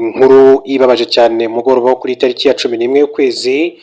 Inkuru ibabaje cyane, mugoroba wo kuri tariki ya 11 y'ukwezi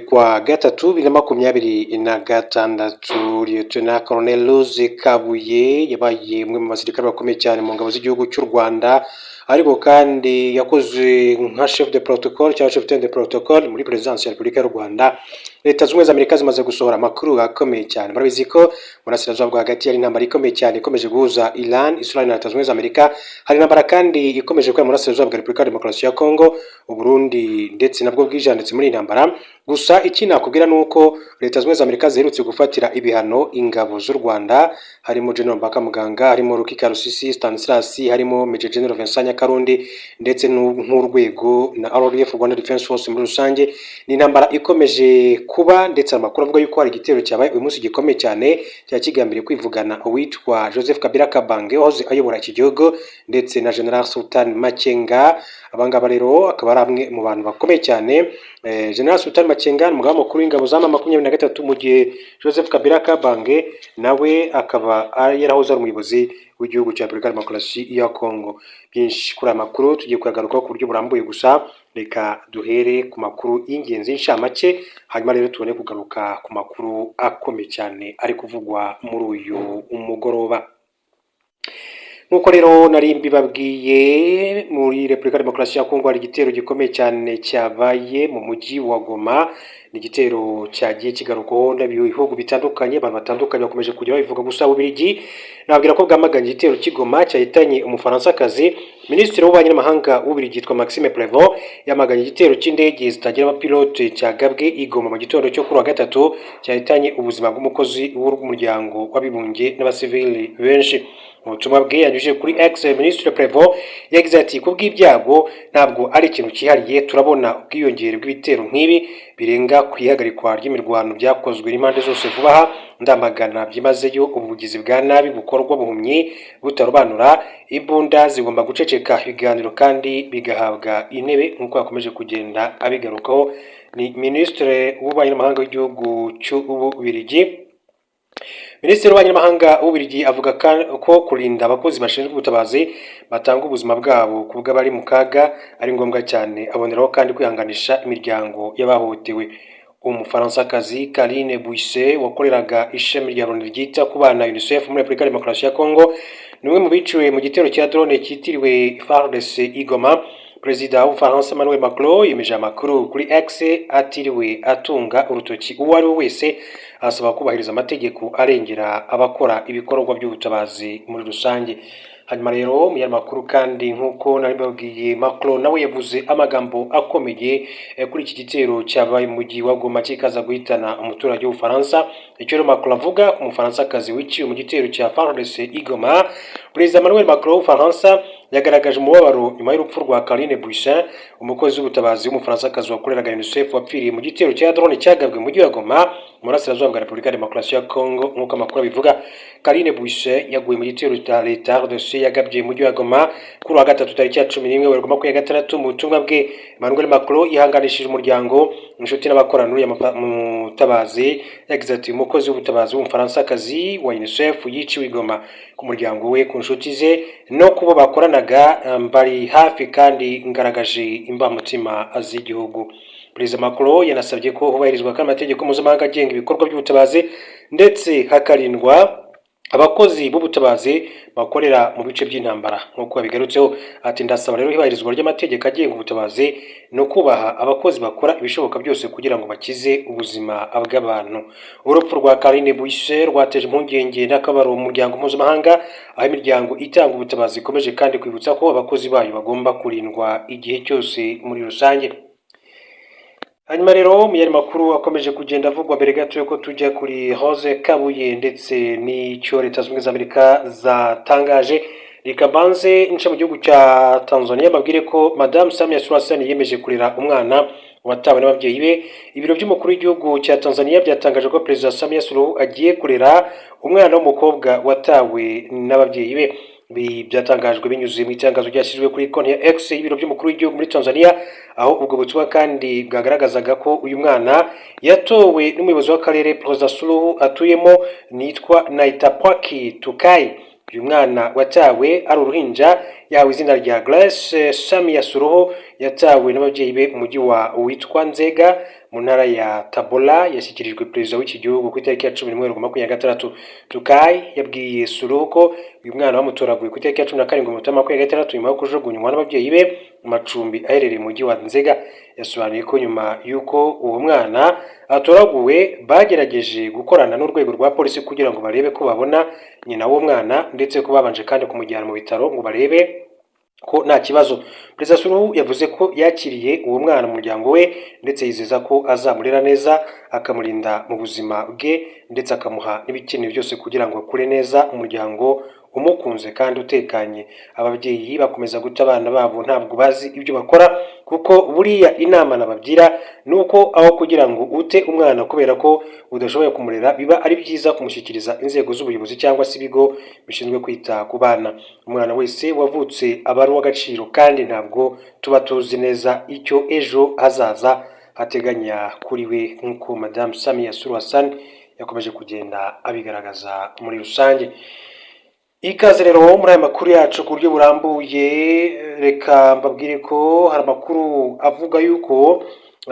kwa gatatu 2026, Lieutenant Colonel Rose Kabuye yabaye umwe mu basirikare bakomeye cyane mu ngabo z'igihugu cy'u Rwanda, ariko kandi yakoze nka chef de protocole cyangwa chef de protocole muri Perezidansi ya Repubulika y'u Rwanda. Leta Zunze Ubumwe za Amerika zimaze gusohora amakuru akomeye cyane. Murabizi ko mu burasirazuba bwo hagati hari intambara ikomeye cyane ikomeje guhuza Iran, Israel na Leta Zunze Ubumwe za Amerika. Hari intambara kandi ikomeje kubera mu burasirazuba bwa Repubulika ya Demokarasi ya Kongo, Uburundi ndetse nabwo bwijanditse muri iyi ntambara. Gusa iki nakubwira ni uko Leta Zunze Ubumwe za Amerika ziherutse gufatira ibihano ingabo z'u Rwanda, harimo General Mbaka Muganga, harimo Ruki Karusisi Stanislas, harimo Major General Vincent Nyakarundi, ndetse nk'urwego na RDF, Rwanda Defense Force muri rusange. Ni intambara ikomeje kuba, ndetse amakuru avuga yuko hari igitero cyabaye uyu munsi gikomeye cyane cyari kigambiriye kwivugana uwitwa Joseph Kabila Kabange wahoze ayobora iki gihugu ndetse na General Sultan Makenga. Abangaba rero akaba ari amwe mu bantu bakomeye cyane. General Sultan Makenga ni umugaba mukuru w'ingabo za M23, mu gihe Joseph Kabila Kabange nawe akaba yarahoze ari umuyobozi w'igihugu cya Repubulika ya Demokarasi ya Kongo. Byinshi kuri aya makuru tugiye kuyagarukaho ku buryo burambuye, gusa reka duhere ku makuru y'ingenzi y'incamake, hanyuma rero tubone kugaruka ku makuru akomeye cyane ari kuvugwa muri uyu mugoroba. Nk'uko rero nari mbibabwiye, muri Repubulika ya Demokarasi ya Kongo hari igitero gikomeye cyane cyabaye mu mujyi wa Goma. Ni igitero cyagiye kigarukwaho n'ibihugu bitandukanye, abantu batandukanye bakomeje kujya babivuga. Gusa Ububiligi nababwira ko bwamaganye igitero cy'i Goma cyahitanye Umufaransakazi. Minisitiri w'Ububanyi n'Amahanga w'Ububiligi yitwa Maxime Prevot yamaganye igitero cy'indege zitagira abapilote cyagabwe i Goma mu gitondo cyo kuri wa gatatu, cyahitanye ubuzima bw'umukozi w'umuryango w'abibumbye n'abasivili benshi. Mu butumwa bwe yanyujije kuri X, Minisitiri Prevot yagize ati: "Kubw'ibyago, ntabwo ari ikintu cyihariye, turabona ubwiyongere bw'ibitero nk'ibi birenga ku ihagarikwa ry'imirwano byakozwe n'impande zose vuba aha. Ndamagana byimazeyo ubugizi bwa nabi bukorwa buhumyi butarobanura. Imbunda zigomba guceceka, ibiganiro kandi bigahabwa intebe," nk'uko yakomeje kugenda abigarukaho. Ni Minisitiri w'Ububanyi n'Amahanga w'igihugu cy'Ububiligi. Minisitiri w'Ububanyi n'Amahanga w'Ububiligi avuga ko kurinda abakozi bashinzwe ubutabazi batanga ubuzima bwabo ku bw'abari mu kaga ari ngombwa cyane, aboneraho kandi kwihanganisha imiryango y'abahohotewe. Umufaransakazi Karine Buisset wakoreraga ishami rya Loni ryita ku bana UNICEF muri Repubulika ya Demokarasi ya Kongo ni umwe mu biciwe mu gitero cya drone cyitiriwe FARDC i Goma. Perezida w'Ubufaransa Emmanuel Macron yemeje amakuru kuri X atiriwe atunga urutoki uwo ari we wese, asaba kubahiriza amategeko arengera abakora ibikorwa by'ubutabazi muri rusange. Hanyuma rero mu yandi makuru kandi, nk'uko nari mbabwiye, Macron nawe yavuze amagambo akomeye kuri iki gitero cyabaye mu mujyi wa Goma kikaza guhitana umuturage w'Ubufaransa. Icyo rero Macron avuga ku Mufaransakazi wiciwe mu gitero cya FARDC i Goma: Perezida Emmanuel Macron w'Ubufaransa yagaragaje umubabaro nyuma y'urupfu rwa Karine Buisset, umukozi w'ubutabazi w'Umufaransakazi wakoreraga UNICEF wapfiriye mu gitero cya drone cyagabwe mu mujyi wa Goma mu burasirazuba bwa Repubulika ya Demokarasi ya Kongo. Nk'uko amakuru abivuga, Karine Buisset yaguye mu gitero cya leta RDC yagabye mu mujyi wa Goma kuri wa gatatu tariki ya 11 Werurwe 26. Mu butumwa bwe, Emmanuel Macron yihanganishije umuryango, inshuti n'abakorana n'uriya mutabazi. Yagize ati: "Umukozi w'ubutabazi w'Umufaransakazi wa UNICEF yiciwe i Goma. Ku muryango we, ku nshuti ze no kubo bakoranaga, bari hafi kandi ngaragaje imbamutima z'igihugu." Perezida Macron yanasabye ko hubahirizwa kandi amategeko mpuzamahanga agenga ibikorwa by'ubutabazi, ndetse hakarindwa abakozi b'ubutabazi bakorera mu bice by'intambara. Nk'uko babigarutseho, ati: "Ndasaba rero iyubahirizwa ry'amategeko agenga ubutabazi no kubaha abakozi bakora ibishoboka byose kugira ngo bakize ubuzima bw'abantu." Urupfu rwa Karine Buisset rwateje impungenge n'akababaro mu muryango mpuzamahanga, aho imiryango itanga ubutabazi ikomeje kandi kwibutsa ko abakozi bayo bagomba kurindwa igihe cyose muri rusange. Hanyuma rero mu yandi makuru akomeje kugenda avugwa, mbere gato yuko tujya kuri Rose Kabuye ndetse n'icyo Leta Zunze Ubumwe za Amerika zatangaje, reka mbanze nce mu gihugu cya Tanzania, mbabwire ko Madamu Samia Suluhu Hassan yiyemeje kurera umwana watawe n'ababyeyi be. Ibiro by'umukuru w'igihugu cya Tanzania byatangaje ko Perezida Samia Suluhu agiye kurera umwana w'umukobwa watawe n'ababyeyi be. Ibi byatangajwe binyuze mu itangazo ryashyizwe kuri konti ya X y'ibiro by'umukuru w'igihugu muri Tanzania, aho ubwo butumwa kandi bwagaragazaga ko uyu mwana yatowe n'umuyobozi w'akarere Perezida Suluhu atuyemo nitwa Naitapwaki Tukai. Uyu mwana watawe ari uruhinja yahawe izina rya Grace Samia Suluhu, yatawe n'ababyeyi be mu mujyi wa witwa Nzega mu ntara ya Tabora. Yashyikirijwe perezida w'iki gihugu ku itariki ya 11 Werurwe 26. Tukai yabwiye Suluhu ko uyu mwana bamutoraguye ku itariki ya 17 Mutarama 26, nyuma yo kujugunywa n'ababyeyi be mu macumbi aherereye mu mujyi wa Nzega. Yasobanuye ko nyuma y'uko uwo mwana atoraguwe, bagerageje gukorana n'urwego rwa polisi kugira ngo barebe ko babona nyina w'uwo mwana, ndetse ko babanje kandi kumujyana mu bitaro ngo barebe ko nta kibazo. Perezida Suluhu yavuze ko yakiriye uwo mwana mu muryango we, ndetse yizeza ko azamurera neza, akamurinda mu buzima bwe, ndetse akamuha n'ibikenewe byose kugira ngo akure neza, umuryango umukunze kandi utekanye. Ababyeyi bakomeza guta abana babo ntabwo bazi ibyo bakora, kuko buriya inama nabagira ni uko aho kugira ngo ute umwana kubera ko udashoboye kumurera, biba ari byiza kumushyikiriza inzego z'ubuyobozi cyangwa se ibigo bishinzwe kwita ku bana. Umwana wese wavutse aba ari uw'agaciro, kandi ntabwo tuba tuzi neza icyo ejo hazaza hateganya kuri we, nk'uko Madamu Samia Suluhu Hassan yakomeje kugenda abigaragaza muri rusange. Ikaze rero muri aya makuru yacu ku buryo burambuye. Reka mbabwire ko hari amakuru avuga yuko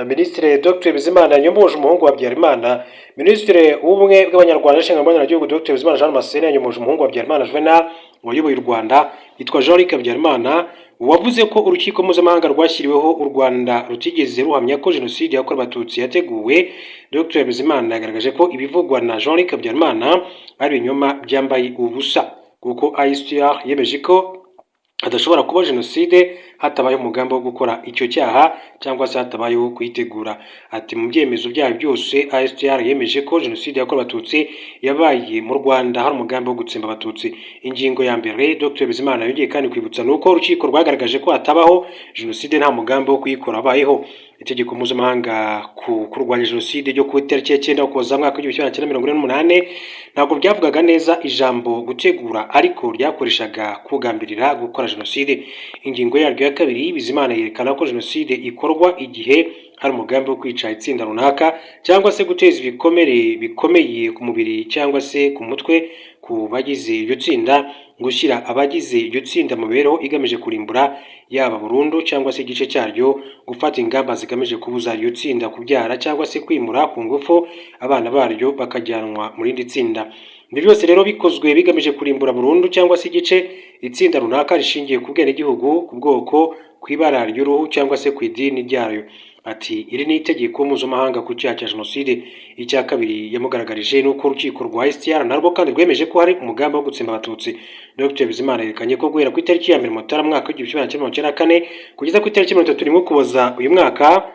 Minisitiri Dr Bizimana yanyomoje umuhungu wa Habyarimana. Minisitiri w'Ubumwe bw'Abanyarwanda n'Inshingano Mboneragihugu, Dr Bizimana Jean Damascène, yanyomoje umuhungu wa Habyarimana Juvenal wayoboye u Rwanda, yitwa Jean Luc Habyarimana, wavuze ko urukiko mpuzamahanga rwashyiriweho u Rwanda rutigeze ruhamya ko Jenoside yakorewe Abatutsi yateguwe. Dr Bizimana yagaragaje ko ibivugwa na Jean Luc Habyarimana ari ibinyoma byambaye ubusa, kuko ICTR yemeje ko hadashobora kuba jenoside hatabayeho umugambi wo gukora icyo cyaha cyangwa se hatabayeho kuyitegura. Ati: "Mu byemezo byayo byose, ICTR yemeje ko Jenoside yakorewe Abatutsi yabaye mu Rwanda hari umugambi wo gutsemba Abatutsi." Ingingo ya mbere Dr Bizimana yongeye kandi kwibutsa ni uko urukiko rwagaragaje ko hatabaho jenoside nta mugambi wo kuyikora wabayeho. Itegeko mpuzamahanga ku kurwanya jenoside ryo ku itariki ya 9 Ukuboza mwaka w'1948 ntabwo byavugaga neza ijambo "gutegura", ariko ryakoreshaga "kugambirira gukora jenoside". Ingingo yaryo ya kabiri, Bizimana yerekana ko jenoside ikorwa igihe hari umugambi wo kwica itsinda runaka cyangwa se guteza ibikomere bikomeye ku mubiri cyangwa se ku mutwe ku bagize iryo tsinda, gushyira abagize iryo tsinda mu mibereho igamije kurimbura yaba burundu cyangwa se igice cyaryo, gufata ingamba zigamije kubuza iryo tsinda kubyara cyangwa se kwimura ku ngufu abana baryo bakajyanwa mu rindi tsinda. Ibyo byose rero bikozwe bigamije kurimbura burundu cyangwa se igice itsinda runaka rishingiye ku bwenegihugu, ku bwoko, ku ibara ry'uruhu cyangwa se ku idini ryayo. Ati: "Iri ni itegeko mpuzamahanga ku cyaha cya jenoside." Icya kabiri yamugaragarije ni uko urukiko rwa ICTR narwo kandi rwemeje ko hari umugambi wo gutsemba Abatutsi. Dr Bizimana yerekanye ko guhera ku itariki ya 1 Mutarama mwaka w'1994 kugeza ku itariki 31 Ukuboza uyu mwaka,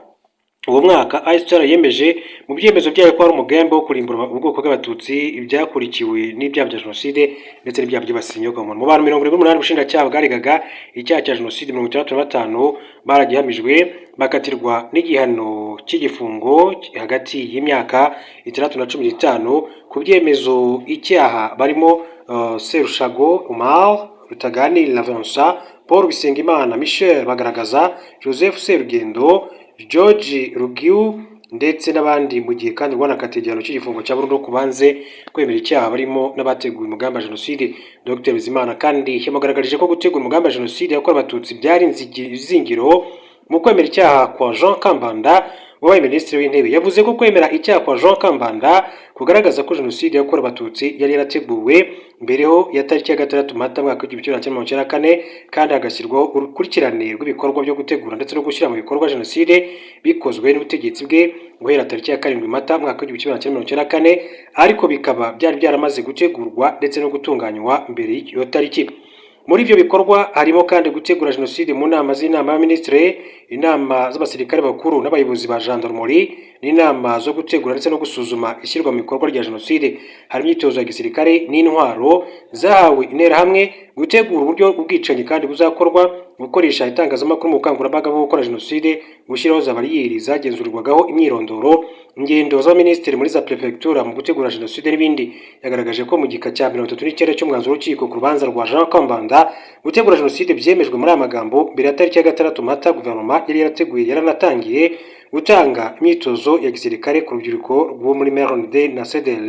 uwo mwaka, ICTR yemeje mu byemezo byayo ko hari umugambi wo kurimbura ubwoko bw'Abatutsi, ibyakurikiwe n'ibyaha bya jenoside ndetse n'ibyaha byibasiye inyokomuntu. Mu bantu 78 ubushinjacyaha bwaregaga icyaha cya jenoside, 65 baragihamijwe, bakatirwa n'igihano cy'igifungo hagati y'imyaka 6 na 15 ku byemezo icyaha, barimo Serushago Umar, Rutaganira Vincent, Paul Bisengimana, Michel Bagaragaza, Joseph Serugendo, George Rugiu ndetse n'abandi, mu gihe kandi rwanakatiye igihano cy'igifungo cya burundu ku banze kwemera icyaha, barimo n'abateguye umugambi wa jenoside. Dr Bizimana kandi yamugaragarije ko gutegura umugambi wa jenoside yakorewe Abatutsi byari izingiro mu kwemera icyaha kwa Jean Kambanda wabaye Minisitiri w'Intebe. Yavuze ko kwemera icyaha kwa Jean Kambanda kugaragaza ko Jenoside yakorewe Abatutsi yari yarateguwe mbere ho ya tariki ya 6 Mata mwaka w'1994, kandi hagashyirwaho urukurikirane rw'ibikorwa byo gutegura ndetse no gushyira mu bikorwa jenoside bikozwe n'ubutegetsi bwe guhera tariki ya 7 Mata mwaka w'1994, ariko bikaba byari byaramaze gutegurwa ndetse no gutunganywa mbere y'iyo tariki. Muri ibyo bikorwa harimo kandi gutegura jenoside mu nama z'inama y'abaminisitiri, inama z'abasirikare bakuru n'abayobozi ba gendarmerie, n'inama zo gutegura ndetse no gusuzuma ishyirwa mu bikorwa rya jenoside. Hari imyitozo ya gisirikare n'intwaro zahawe Interahamwe, gutegura uburyo ubwicanyi kandi buzakorwa, gukoresha itangazamakuru mu bukangurambaga bwo gukora jenoside, gushyiraho za bariyeri zagenzurirwagaho imyirondoro, ingendo z'abaminisitiri muri za perefegitura mu gutegura jenoside n'ibindi. Yagaragaje ko mu gika cya 39 cy'umwanzuro w'urukiko ku rubanza rwa Jean Kambanda, gutegura jenoside byemejwe muri aya magambo: mbere ya tariki ya 6 Mata, guverinoma yari yarateguye, yaranatangiye gutanga imyitozo ya gisirikare ku rubyiruko rwo muri MRND na CDR,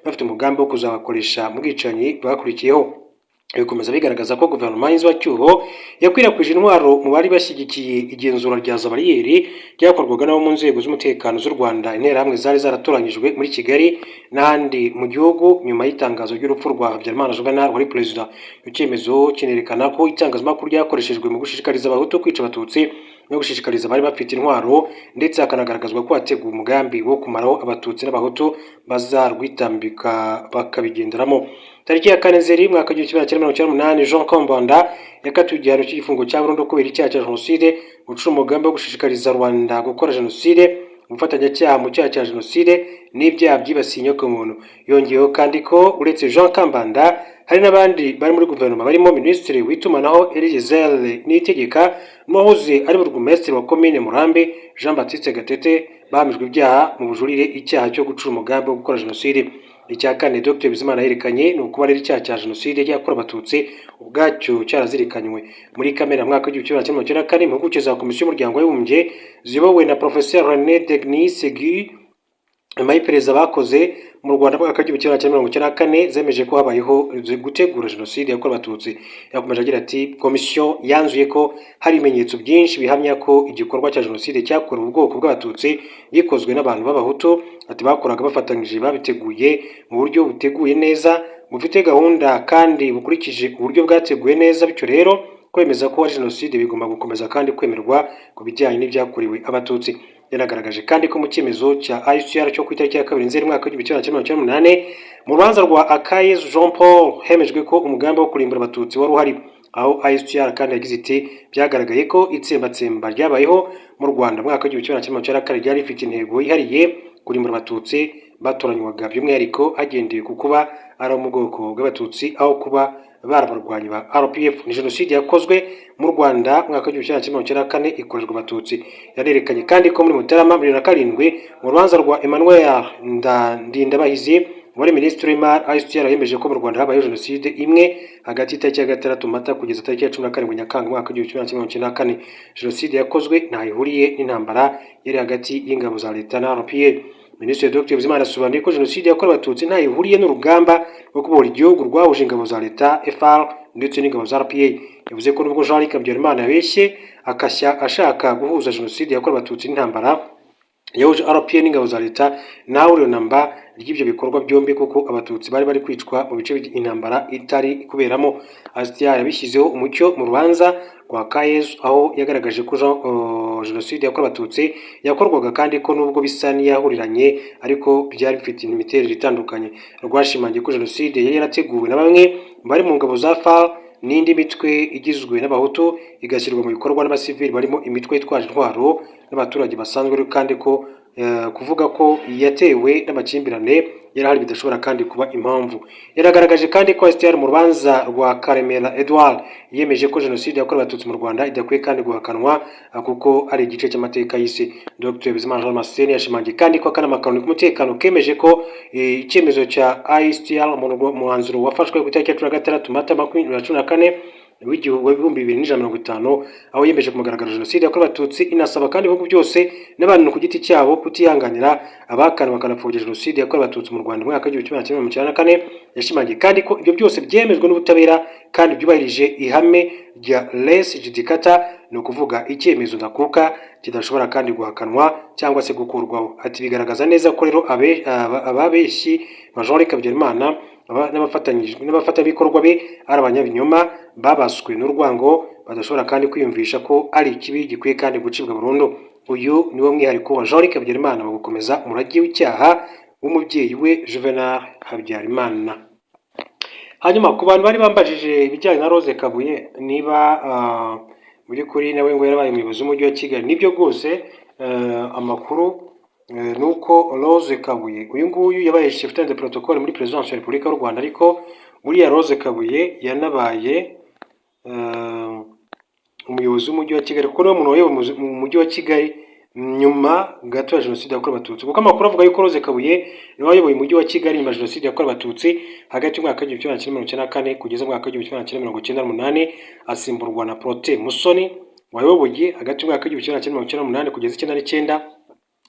bafite umugambi wo kuzabakoresha mu bwicanyi bwakurikiyeho. Bikomeza bigaragaza ko guverinoma y'inzibacyuho yakwirakwije intwaro mu bari bashyigikiye igenzura rya za bariyeri ryakorwaga n'abo mu nzego z'umutekano z'u Rwanda, Interahamwe zari zaratoranyijwe muri Kigali n'ahandi mu gihugu nyuma y'itangazo ry'urupfu rwa Habyarimana Juvenal wari perezida. Icyo cyemezo kinerekana ko itangazamakuru ryakoreshejwe mu gushishikariza Abahutu kwica Abatutsi no gushishikariza abari bafite intwaro, ndetse hakanagaragazwa ko hateguwe umugambi wo kumaraho Abatutsi n'Abahutu bazarwitambika bakabigenderamo. Tariki ya 4 Nzeri 1998, Jean Kambanda yakatiwe igihano cy'igifungo cya burundu kubera icyaha cya jenoside, gucura umugambi wo gushishikariza rubanda gukora jenoside, ubufatanyacyaha mu cyaha cya jenoside n'ibyaha byibasiye inyokomuntu. Yongeyeho kandi ko uretse Jean Kambanda hari n'abandi bari muri guverinoma, barimo Minisitiri w'itumanaho Eliezer Niyitegeka n'uwahoze ari burugumesitiri wa komine Murambi Jean Baptiste Gatete, bahamijwe ibyaha mu bujurire icyaha cyo gucura umugambi wo gukora jenoside. Icya kane Dr Bizimana yerekanye ni ukuba rero icyaha cya jenoside yakorewe Abatutsi ubwacyo cyarazirikanywe. Muri Kamena 1994, impuguke za Komisiyo y'Umuryango w'Abibumbye ziyobowe na Professeur René Denis-Segui, nyuma y'iperereza bakoze mu Rwanda mu mwaka w'1994, zemeje ko habayeho gutegura jenoside yakorewe Abatutsi. Yakomeje agira ati: "Komisiyo yanzuye ko hari ibimenyetso byinshi bihamya ko igikorwa cya jenoside cyakorewe ubwoko bw'Abatutsi gikozwe n'abantu b'Abahutu." Ati: "Bakoraga bafatanyije, babiteguye mu buryo buteguye neza, bufite gahunda kandi bukurikije uburyo bwateguwe neza. Bityo rero kwemeza ko ari jenoside bigomba gukomeza kandi kwemerwa ku bijyanye n'ibyakorewe Abatutsi." Yanagaragaje kandi ko mu cyemezo cya ICTR cyo ku itariki ya 2 Nzeri 1998, mu rubanza rwa Akayezu Jean Paul, hemejwe ko umugambi wo kurimbura Abatutsi wari uhari. Aho ICTR kandi yagize iti: "Byagaragaye ko itsembatsemba ryabayeho mu Rwanda mu mwaka w'1994 ryari rifite intego yihariye: kurimbura Abatutsi batoranywaga by'umwihariko hagendewe ku kuba ari abo mu bwoko bw'Abatutsi aho kuba bari abarwanyi ba RPF. Ni jenoside yakozwe mu Rwanda mu mwaka w'1994 ikorerwa Abatutsi." Yarerekanye kandi ko muri Mutarama 2007, mu rubanza rwa Emmanuel Ndindabahizi wari minisitiri w'imari, ICTR yemeje ko mu Rwanda habayeho jenoside imwe hagati y'itariki ya 6 Mata kugeza tariki ya 17 Nyakanga 1994. Jenoside yakozwe ntaho ihuriye n'intambara yari hagati y'ingabo za leta na RPA. Minisitiri Dr Bizimana yasobanuye ko jenoside yakorewe Abatutsi ntaho ihuriye n'urugamba rwo kubohora igihugu rwahuje ingabo za leta FAR ndetse n'ingabo za RPA. Yavuze ko nubwo Jean Luc Habyarimana yabeshye akashya ashaka guhuza jenoside yakorewe Abatutsi n'intambara yahuje RPA n'ingabo za leta, nawe uriyo namba ry'ibyo bikorwa byombi, kuko Abatutsi bari bari kwicwa mu bice intambara itari kuberamo. ICTR yabishyizeho umucyo mu rubanza rwa Akayezu, aho yagaragaje ko jenoside yakorewe Abatutsi yakorwaga, kandi ko nubwo bisa n'iyahuriranye ariko byari bifite imiterere itandukanye. Rwashimangiye ko jenoside yari yarateguwe na bamwe bari mu ngabo za FAR n'indi mitwe igizwe n'Abahutu, igashyirwa mu bikorwa n'abasivili barimo imitwe yitwaje intwaro n'abaturage basanzwe, kandi ko kuvuga ko yatewe n'amakimbirane yari ahari bidashobora kandi kuba impamvu. Yaragaragaje kandi ko ICTR mu rubanza rwa Karemera Edouard yemeje ko jenoside yakorewe Abatutsi mu Rwanda idakwiye kandi guhakanwa kuko ari igice cy'amateka y'isi. Dr Bizimana Jean Damascene yashimangiye kandi ko akanama ka Loni k'umutekano kemeje ko icyemezo cya ICTR mu mwanzuro wafashwe ku itariki ya 16 Mata 2014 w'2150, aho yemeje ku mugaragaro jenoside yakorewe Abatutsi, inasaba kandi ibihugu byose n'abantu ku giti cyabo kutihanganira abahakana bakanapfobya jenoside yakorewe Abatutsi mu Rwanda mu mwaka w'1994. Yashimangiye kandi ko ibyo byose byemejwe n'ubutabera kandi byubahirije ihame rya res judicata, ni ukuvuga icyemezo ndakuka kidashobora kandi guhakanwa cyangwa se gukurwaho. Ati: "Bigaragaza neza ko rero ababeshyi ba Jean Luc Habyarimana n'abafatanyabikorwa be ari abanyabinyoma babaswe n'urwango, badashobora kandi kwiyumvisha ko ari ikibi gikwiye kandi gucibwa burundu." Uyu niwo mwihariko wa Jean Luc Habyarimana mu gukomeza umurage w'icyaha w'umubyeyi we Juvenal Habyarimana. Hanyuma ku bantu bari bambajije ibijyanye na Rose Kabuye, niba mu by'ukuri nawe ngo yarabaye umuyobozi w'umujyi wa Kigali, nibyo rwose. Amakuru ni uko Rose Kabuye uyu nguyu yabaye chef de protocole muri présidence ya Repubulika y'u Rwanda, ariko buriya Rose Kabuye yanabaye umuyobozi w'umujyi wa Kigali, kuko niwe muntu wayoboye mu mujyi wa Kigali nyuma gato ya jenoside yakorewe Abatutsi, kuko amakuru avuga yuko Rose Kabuye niwe wayoboye umujyi wa Kigali nyuma ya jenoside yakorewe Abatutsi hagati y'umwaka w'1994 kugeza mu mwaka w'1998, asimburwa na Protais Musoni wayoboye hagati y'umwaka w'1998 kugeza 99.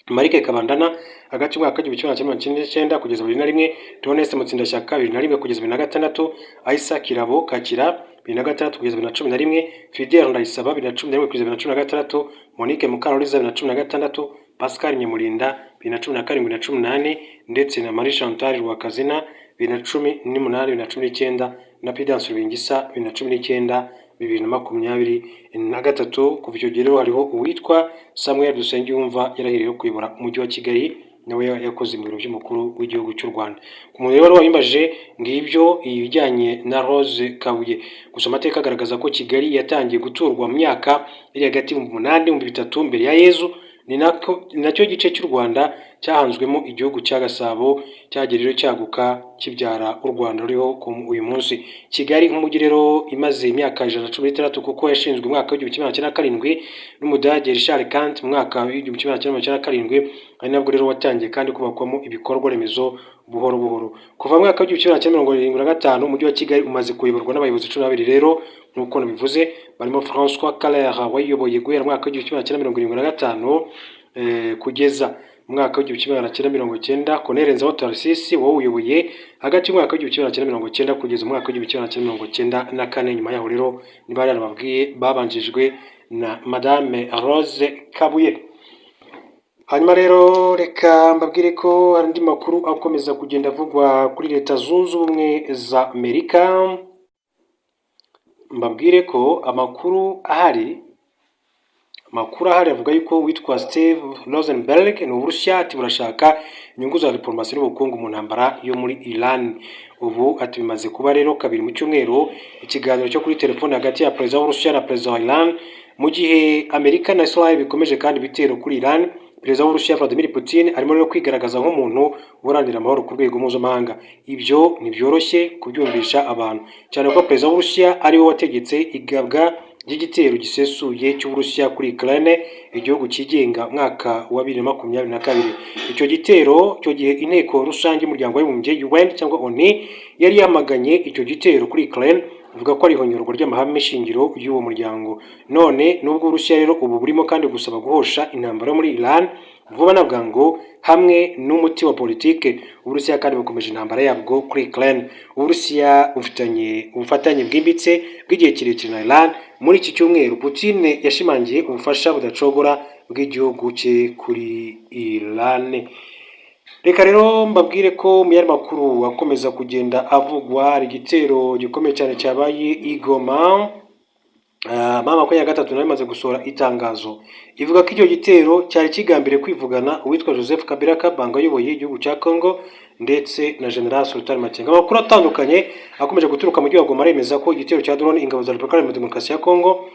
Marike Kabandana hagati y'umwaka w'1999 kugeza 2001, Theoneste Mutsindashyaka 2001 kugeza 2006, Aissa Kirabo Kakira 2006 kugeza 2011, Fidel Ndayisaba 2011 kugeza 2016, Monique Mukaruriza 2016, Pascal Nyamulinda 2017 2018, ndetse na Marie Chantal Rwakazina 2018 2019, na Prudence Rubingisa 2019 2023. Kuva icyo gihe rero hariho uwitwa Samuel Dusengiyumva yarahiriye kuyobora umujyi wa Kigali, nawe yakoze mu biro by'umukuru w'igihugu cy'u Rwanda. Ku muntu rero wari wabimbaje, ngibyo ibijyanye na Rose Kabuye. Gusa amateka agaragaza ko Kigali yatangiye guturwa mu myaka iri hagati y' 8000 n'3000 mbere ya Yezu. Ni nacyo gice cy'u Rwanda cyahanzwemo igihugu cya Gasabo, cyagiye rero cyaguka kibyara u Rwanda ruriho uyu munsi. Kigali nk'umujyi rero imaze imyaka 116, kuko yashinzwe umwaka w'1907 n'Umudage Richard Kandt mu mwaka w'1997. Ari nabwo rero watangiye kandi kubakwamo ibikorwa remezo buhoro buhoro. Kuva mu mwaka w'1975, umujyi wa Kigali umaze kuyoborwa n'abayobozi 12 rero, nk'uko nabivuze, barimo François Keller wayiyoboye guhera mu mwaka w'1975 kugeza mu mwaka w'1990, Colonel Nzaho Tharcisse wawuyoboye hagati y'umwaka w'1990 kugeza mu mwaka w'1994. Nyuma yaho rero niba yarababwiye, babanjijwe na Madame Rose Kabuye. Hanyuma rero reka mbabwire ko hari andi makuru akomeza kugenda avugwa kuri Leta Zunze Ubumwe za Amerika. Mbabwire ko amakuru ahari avuga yuko witwa Steve Rosenberg ni Uburusiya, ati burashaka inyungu za diplomasi n'ubukungu mu ntambara yo muri Iran. Ubu ati bimaze kuba rero kabiri mu cyumweru ikiganiro cyo kuri telefone hagati ya perezida w'Uburusiya na perezida wa Iran, mu gihe Amerika na Israel bikomeje kandi ibitero kuri Iran. Perezida w'Uburusiya Vladimir Putin arimo rero kwigaragaza nk'umuntu uharanira amahoro ku rwego mpuzamahanga. Ibyo ntibyoroshye kubyumvisha abantu, cyane ko perezida w'Uburusiya ariwe wategetse igabwa ry'igitero gisesuye cy'Uburusiya kuri Ukraine, igihugu cyigenga, mwaka wa 2022. Icyo gitero, icyo gihe inteko rusange y'umuryango w'abibumbye, UN cyangwa ONU, yari yamaganye icyo gitero kuri Ukraine, ivuga ko ari ihonyorwa ry'amahame shingiro y'uwo muryango. None nubwo Uburusiya rero ubu burimo kandi gusaba guhosha intambara yo muri Iran vuba na bwangu hamwe n'umuti wa politike, Uburusiya kandi bukomeje intambara yabwo kuri Ukraine. Uburusiya bufitanye ubufatanye bwimbitse bw'igihe kirekire na Iran. Muri iki cyumweru Putin yashimangiye ubufasha budacogora bw'igihugu cye kuri Iran. Reka rero mbabwire ko mu yandi makuru akomeza kugenda avugwa, hari igitero gikomeye cyane cyabaye i Goma. M23 nayo imaze gusohora itangazo ivuga ko icyo gitero cyari kigambiriye kwivugana uwitwa Joseph Kabila Kabange ayoboye igihugu cya Congo ndetse na General Sultan Makenga. Amakuru atandukanye akomeje guturuka mu mujyi wa Goma aremeza ko igitero cya drone ingabo za Repubulika Iharanira Demokarasi ya Congo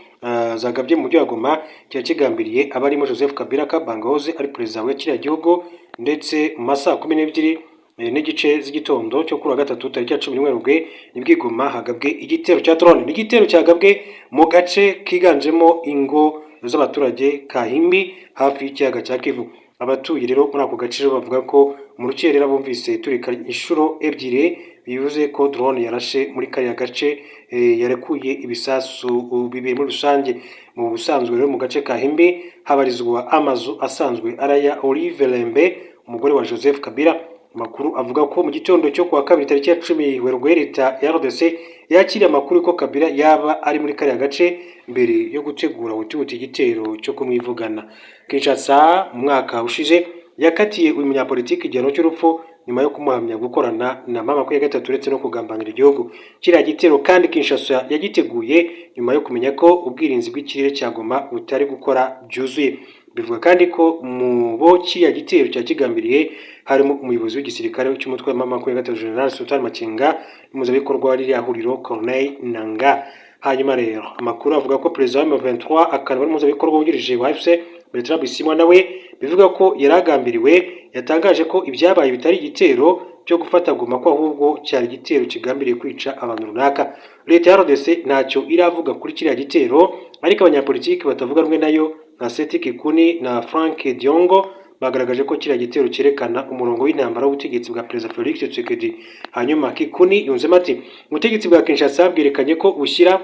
zagabye mu mujyi wa Goma cyari kigambiriye abarimo Joseph Kabila Kabange wahoze ari perezida wa kiriya gihugu. Ndetse mu masaha 12:30 z'igitondo cyo kuri wa gatatu tariki ya 11 Werurwe nibwo i Goma hagabwe igitero cya drone. Ni igitero cyagabwe mu gace kiganjemo ingo z'abaturage Kahimbi, hafi y'ikiyaga cya Kivu. Abatuye rero muri ako gace bavuga ko mu rukerera bumvise iturika inshuro ebyiri, bivuze ko drone yarashe muri kariya gace yarekuye ibisasu bibiri muri rusange. Mu busanzwe rero mu gace ka Himbi habarizwa amazu asanzwe araya Olive Lembe, umugore wa Joseph Kabila. Amakuru avuga ko mu gitondo cyo kuwa kabiri tariki ya 10 Werurwe leta ya RDC yakiriye amakuru ko Kabila yaba ari muri kariya gace mbere yo gutegura butihuti igitero cyo kumwivugana. Kinshasa mu mwaka ushize yakatiye uyu munyapolitiki igihano cy'urupfu nyuma yo kumuhamya gukorana na M23 ndetse no kugambanira igihugu. Kiriya gitero kandi Kinshasa yagiteguye nyuma yo kumenya ko ubwirinzi bw'ikirere cya Goma butari gukora byuzuye. Bivuga kandi ko mu bo kiriya gitero cya kigambiriye harimo umuyobozi w'igisirikare cy'umutwe wa M23 General Sultan Makenga n'umuhuzabikorwa wa ririya huriro Corneille Nangaa. Hanyuma rero amakuru avuga ko perezida wa M23 akaba ari umuhuzabikorwa wungirije wa AFC Bertrand Bisimwa, nawe bivuga ko yari agambiriwe, yatangaje ko ibyabaye bitari igitero cyo gufata Goma, ko ahubwo cyari igitero kigambiriye kwica abantu runaka. Leta ya RDC ntacyo iravuga kuri kiriya gitero, ariko abanyapolitiki batavuga rumwe nayo nka Seth Kikuni na Frank Diongo bagaragaje ko kiriya gitero cyerekana umurongo w'intambara w'ubutegetsi bwa perezida Felix Tshisekedi. Hanyuma Kikuni yunzemo ati: "Ubutegetsi bwa Kinshasa bwerekanye ko bushyira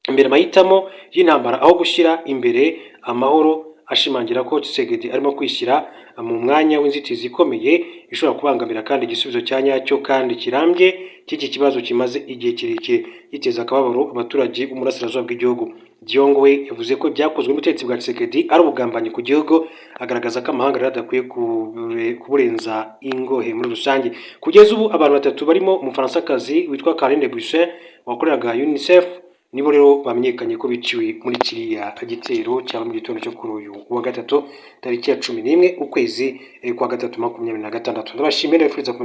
imbere amahitamo y'intambara aho gushyira imbere amahoro." ashimangira ko Tshisekedi arimo kwishyira mu mwanya w'inzitizi ikomeye ishobora kubangamira kandi igisubizo cya nyacyo kandi kirambye cy'iki kibazo kimaze igihe kirekire giteza akababaro abaturage b'umurasirazuba bw'igihugu. Diongo we yavuze ko ibyakozwe n'ubutegetsi bwa Tshisekedi ari ubugambanyi ku gihugu, agaragaza ko amahanga rero adakwiye kuburenza ingohe muri rusange. Kugeza ubu abantu batatu barimo Umufaransakazi witwa Karine Buisson wakoreraga UNICEF nibo rero bamenyekanye ko biciwe muri kiriya gitero cyaba mu gitondo cyo kuri uyu wa gatatu, tariki ya 11 ukwezi kwa gatatu 26. Ndabashimiye, ndabifuriza gukomeza.